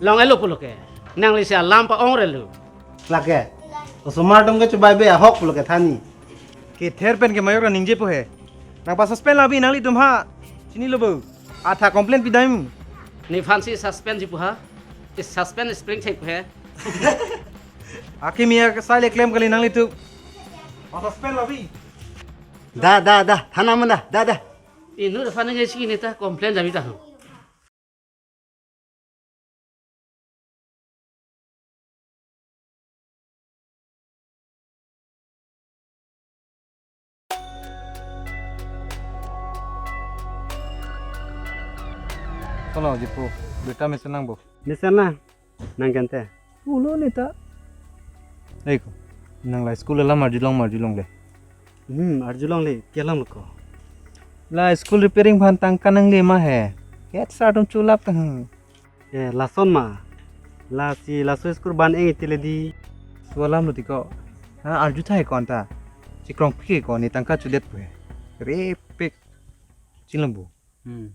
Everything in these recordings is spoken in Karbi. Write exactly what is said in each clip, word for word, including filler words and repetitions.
Long-elo pulo ke. Nangli si alam pa-ong relu. Lake. Osomar atum ke chubai be ahok pulo ke thani. Kether pen ke mayor ningje po he. Nang pa-suspend labi nanglitum ha. Chinilo bo. Atha complaint pidam. Nephan si suspend ji pu ha. Is suspend spring check he. Akimi ya sai le klem kali nanglitum. Pa-suspend labi. Da, da, da. Thana man da. Da, da. Inut aphan nge si neta complaint jami ta. Kono jipu, beta mesen nang bo. Mesen na, nang kente. Ulo neta. Eiko, nang la school alam arjulong ma arjulongle. Hmm, arjulongle, kelang loko. La school repairing aphan tangka nangle ma he. Head sir atum chulap ta. Hmm. Eh, lason ma. Lasi laso school ban eng itile di. Sualam lo tiko. Ha, arju thai kon ta. Chikrong phi kon ni tangka chudet pu he. Repik. Chinglong bo. Hmm.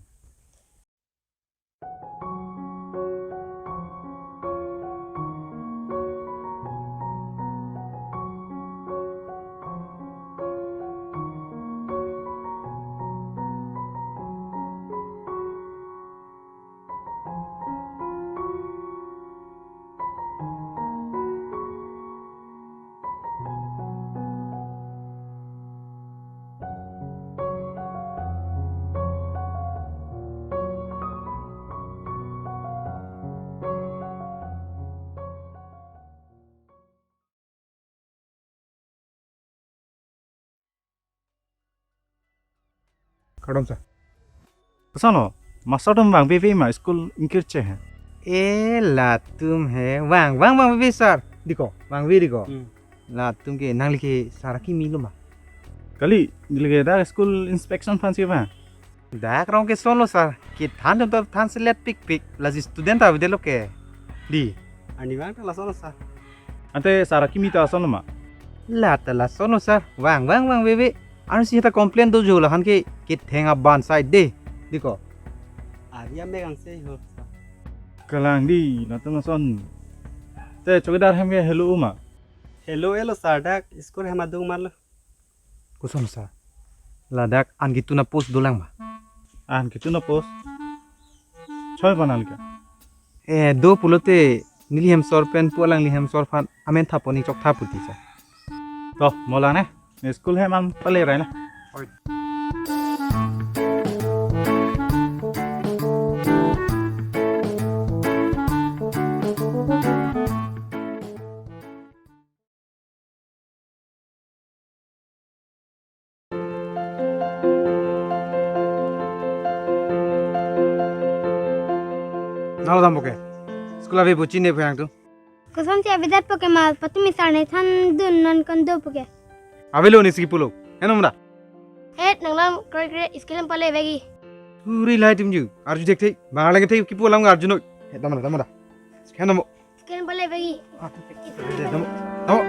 Kardom sir. Koson lo, master atum vangve ve ma school ingkirche he. E latum he, vang, vang, vangve sir. Diko, vangve diko. Hmm. Latum ke, nangli ke sir akimi lo ma. Kali, neli ke dak school inspection aphan si vang. Dak rong ke son lo sir. Kethan atum ta than selet pikpik. Lasi student ta avedet lo ke. Di. Arnivang ta lason lo sir. Ante sir akimi ta lason lo ma. La ta lason lo sir. Vang vang vangve ve. Arnisi ta complain do jo lahan ke ketheng aban sai de. Diko. Ari amek angse ho sir. Kalang di latum lason. Te chowkidar hem ke helo ma. Helo-elo sir, dak school hem adung mar lo. Koson sir. Ladak an ketun apost dolang ma. An ketun apost. Choi panal ka. Eh, do pulote neli hem sir pen pu alangli hem sir aphan amen thapo ni chok thapo ti sir. To, mola ne. Ne school hem an pale rai na. Oi. Nalo dam boke. School ave bo chine phang tu. Kosonsi avedet poke ma, patumi sir ne thandun non kon do poke. Avelo ne si pulo. Enom da. Het nanglam kre kre school em pale vegi. Uri lai tim ju. Arju dek thei. Bang lang thei kipu lang arju noi. Het dam da, dam da. Scan dam. Scan pale bagi. Ah, dam, dam.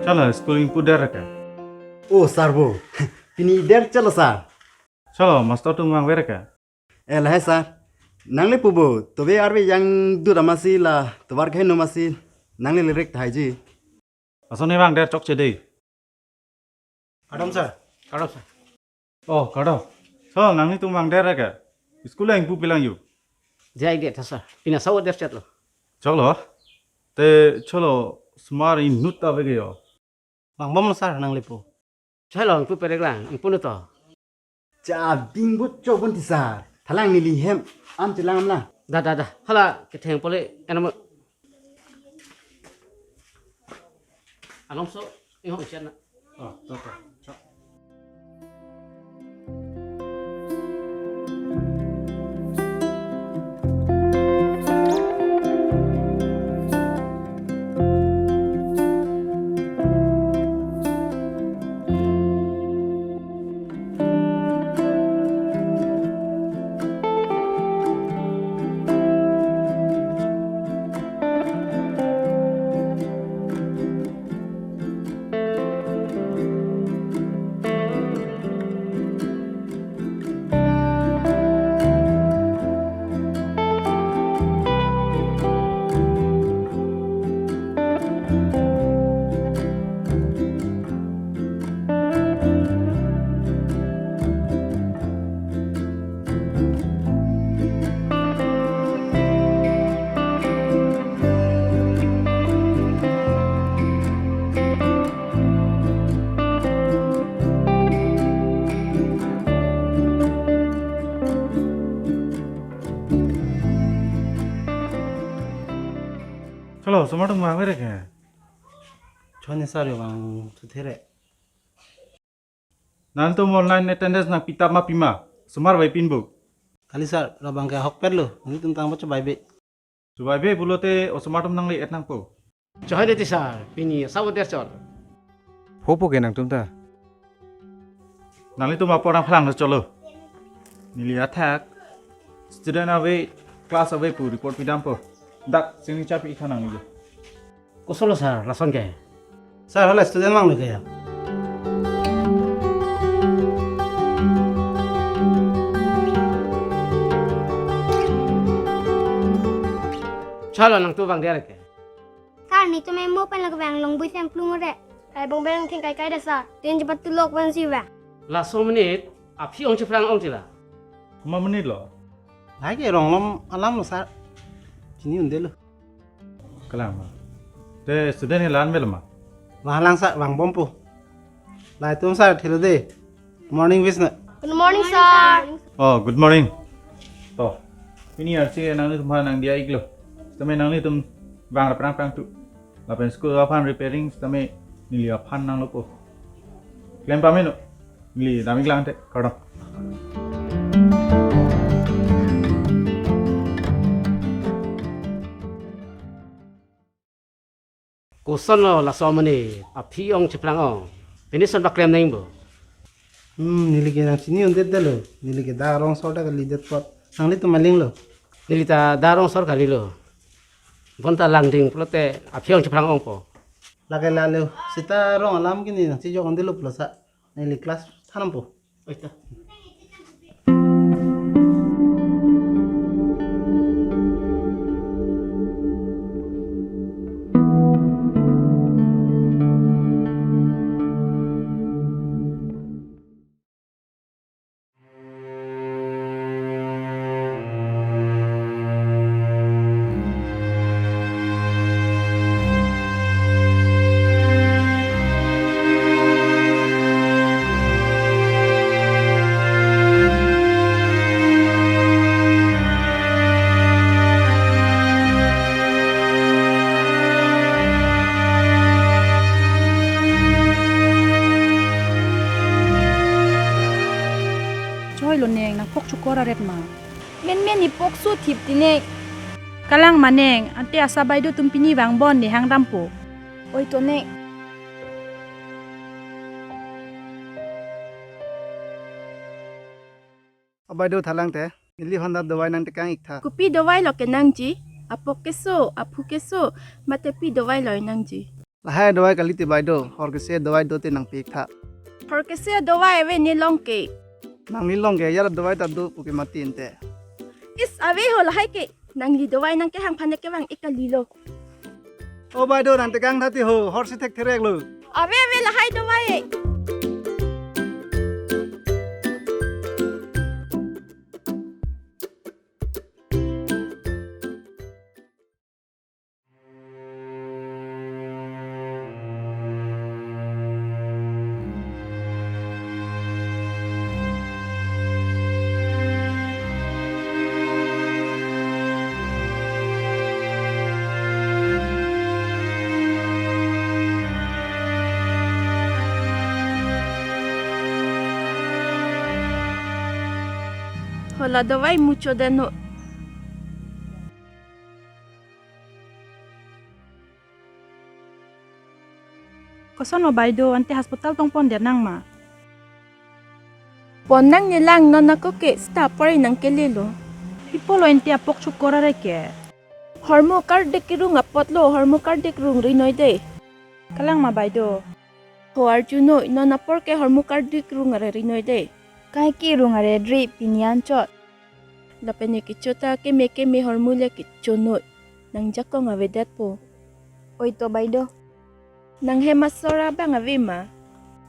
Chala, school ingpu der ka? Oh, sir bo. Pini der chala, sir. Chalo, master atum vangver ka? Eh, lahai sir. Nangli pubo, tobe arve yang dura masi la, tovar gheno masi, nangli lerek tahai ji. Ason ni vangder chokche dei. Kardom sir. Kardom sir. Oh, kardom. So, nanglitum vangder ka? School ang pu pilang yu. Jai de tha sir. Pina sao der chet lo. Choklo. Te cholo smar inut ta vege yo. Vangbomlo sir nangli pu. Chai long pu perek lang, ingpu nu to. Cha bing bu cho bun ti sir. Thalang neli hem am chelang amla. Da, da, da. Hala ketheng pole enam. Along so, inghong sian na. Oh, to, to. Cho. Hello, osomar atum vangve re ke? Choni sir, yo vangthu the re. Nangtum online attendance nangpi tap ma pima? Osomar vangpin pu. Kali sir, labang ke ahokpet lo, nanglitum tangbo chobaibe. Chobaibe pulote osomar atum nangle-et nangpo. Choi de ti sir, pini asap der chot. Phopo ke nangtum ta. Nanglitum apor nangphalang chotlo. Neli athak student ave, class ave pu report pidampo. Dak signature pi-ik tha nangli. Kosonlo sir, lason ke? Sir, hala student vanglo ke ya? Chalo, nangtum vang der ke? Sir, netum emo pen lake vang longbui sem plung re. Hai bong beng thing kai kai de sir. Tin chepat tulok pen si vang. Laso minute aphi ong chephrang ong chila. Komat minute lo? Hai ke rong lom alam lo sir. Chini un-edetlo. Kalang ma. Te student ke la-an avelo ma? Vanglang sir, vangbompo. Lahai atum sir, thelo de. Morning wish na. Good morning sir. Oh, good morning. To, pini arsi nanglitum aphan nangdiya-iklo. Tame nanglitum vang aphrang aphrang tu. Lapen school aphan repairing tame neli aphan nanglopo. Klem pame non. Neli dam-iklang te, kardom. Kosonlo laso amonit aphi ong chephrang ong? Pini son paklem nangpo. Hmm, neli ke nangchini un-edetlo. Neli ke dak rong sor ta kalidet apot. Nanglitum malinglo. Neli ta dak rong sor kalilo. Bonta langding pulote aphi ong chephrang ongpo. Lake lalo. Sita rong alam ke ne nangchijok un-edetlo pulo sir. Neli class thanpo. Oi ta. Choilo neng, nangpok chokor aret ma? Menmen ipok su thip ti neng. Kalang ma neng, ante ASHA baideo atum pini vangbom ne hangdampo. Oi to neng. O baideo thalang te, neli honda dovai nangtekang-ik tha. Kopi dovai lo kenangji? Apok keso, aphu keso, mate pi dovai lo nangji? Lahai dovai kalite baideo, hor kese dovai do te nangpi-ik tha. Hor kese dovai ave ne long ke. Nangli long ke, yar dovai ta do pu ke mati ante. Is ave ho lahai ke, nangli dovai nangkehang aphan ne kevang-ik kalilo. O baideo nangtekang tha ti ho, hor si thek therek lo. Ave ave lahai dovai. Hala dovai mucho deno. Koson o baideo, ante hospital tong pon der nang ma? Pon nangne lang, non ako ke sita apor nangkelelo. Pi pulo ante apok chokor aret ke? Hormu kardik kerung apotlo, hormu kardik rung rinoi de. Kalang ma baideo? Ho arjunoi, non apor ke hormu kardik rung aret rinoi de. Kaike rung aret ri pini anchot. Lapen ne kecho ta keme keme hormu le kechonoi. Nangjakong avedetpo. Oi to baideo. Nanghem asor abang ave ma?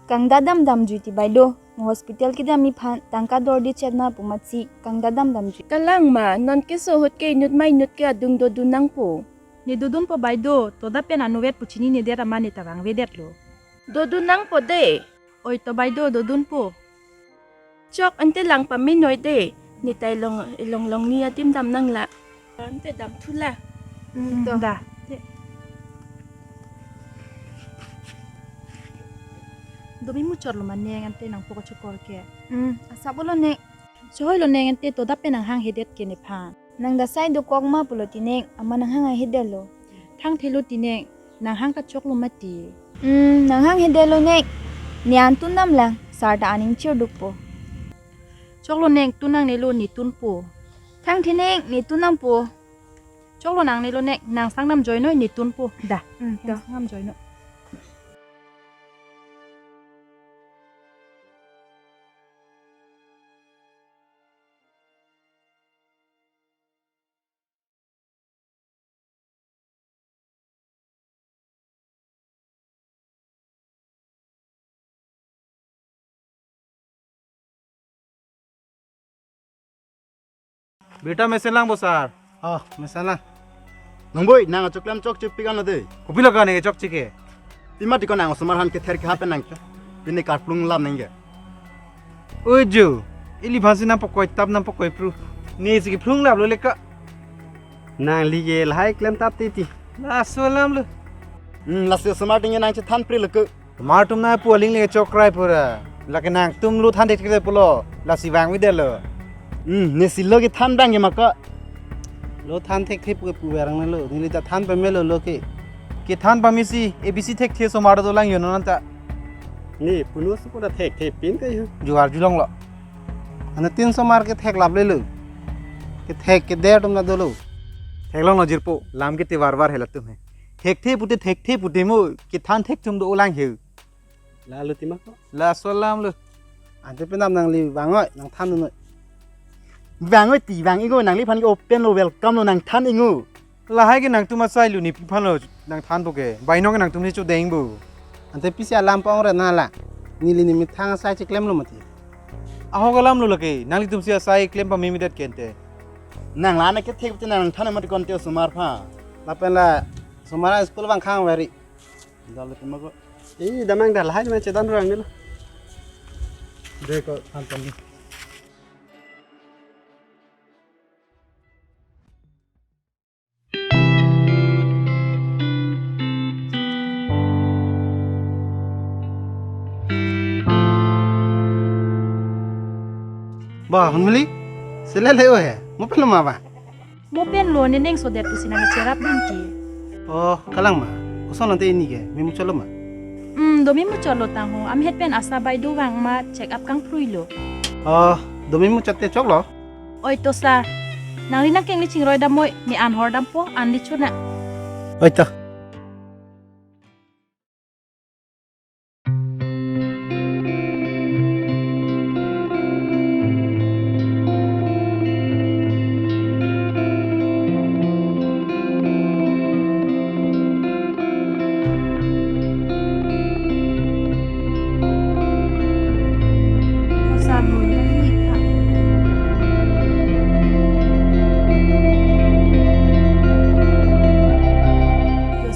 Kangdadam damjui ti baideo. Mo hospital kedam aphan tangka dorde chetna pu matsi kangdadam damjui. Kalang ma, non keso ahut ke inut ma inut ke adung dodun nangpo. Ne dodunpo baideo, toda pen anuvet pu chinine der amat ne ta vangvedetlo. Dodun nangpo de. Oi to baideo, dodunpo. Chok ante lang pamenoi de. Ne ta elong elong longni adim dam nang la. Ante damthu la. Hmm, to. Da. Domi muchotlo ma neng ante nangpo kachokor ke. Hmm, asap-o lo neng. Chehoi lo neng ante to dak pen nanghanghedet ke nephan. Nang dak sai dokok ma pulo ti neng, amat nanghanghedet lo. Thangthelo ti neng, nanghang kachoklo mati. Hmm, nanghanghedet lo neng. Ne an tun damlang, sir ta aning chirdukpo. Choklo neng, tun nangnelo, ne tunpo. Thangthe neng, ne tun dampo. Choklo nangnelo neng, nang sang dam joinoi, ne tunpo. Da. Hmm, to. Nang sang dam joinoi. Birta mesenlang bo sir. Oh, mesenlang. Nongboi, nang achoklem chokche pik ano de. Kopilo ka neng chokche ke? Pima tiko nang osomar aphan kether kehap pen nangcho. Pini karplung lam nangke. Oi jo, ili aphansi nangpakoi tap nangpakoi pru. Nesi kephlung laplo leka. Nangli ke lahai klem tap titi. Laso alam lo. Hmm, lasi osomar atum ke nangchethan pri leke. Osomar atum nangpu aling le chokrai pura. Lake nangtum lo than thekthelo pulo. Lasi vangvedetlo. Hmm, nesi lo kethan abang ke maka. Lo than thekthe pu pu verang lo. Neli ta than pamelo lo ke. Kethan pamesi A B C thekthe osomar dolang yo non ta. Ne punu supo ta thekthe pin kayo. Juar julonglo. Ane tin osomar ke theklap lelo. Kethek keder atum ta dolo. Theklonglo jirpo, lam ke tevar var hela tum he. Thekthe pute thekthe pute mo, kethan thek atum dolang he. Lalo tima ko. Laso alam lo. Ante penap nangli vangoi, nangthan noi. Vangoi ti vang ingo, nangliphan ke open lo, welcome lo, nangthan ingo. Lahai ke nangtum asai lo, nepiphan lo nangthanpo ke. Bainong ke nangtum ne chodeng bo. Ante pisi alam pangre nala. Neli nemethang asai cheklemlo mati. Ahok alam lo lake, nanglitumsi asai klem pamimidet ke ante. Nang la na kethek te nangthan mati konte osomar aphan. Lapen la osomar school vangkhang veri. Dal te mako. Ih, damang dah lahai ma chedan rang nilo. Deko than than. Ba, Honmili? Selele o he. Mo pen lo ma ba? Mo pen lo, ne neng sodet pusi nangcherap dun ke. Oh, kalang ma. Koson ante ini ke, memuchotlo ma? Hmm, domi muchotlo tangho. Amat pen asa bai dovang ma check up kangpruilo. Oh, domi muchot te choklo? Oi to sir. Nangli nangkengli chingroi damnoi, ne an hor dampo, an li chuna. Oi to.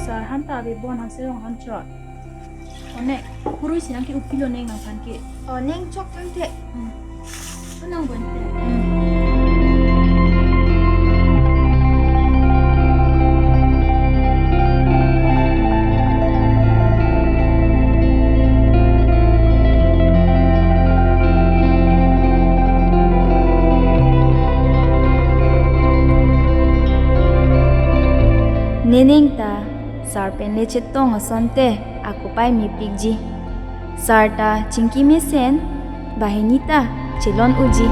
Sir, han ta ave bon, han serong han chot. One, kurui si nang ke-upilo neng nangphan ke. Oh, neng chok tangte. Hmm. Ko nang bonte. Hmm. Ne neng ta sir pen le chetong asonte ako pai mepikji. Sir ta chingki mesen, banghini ta chelon unji.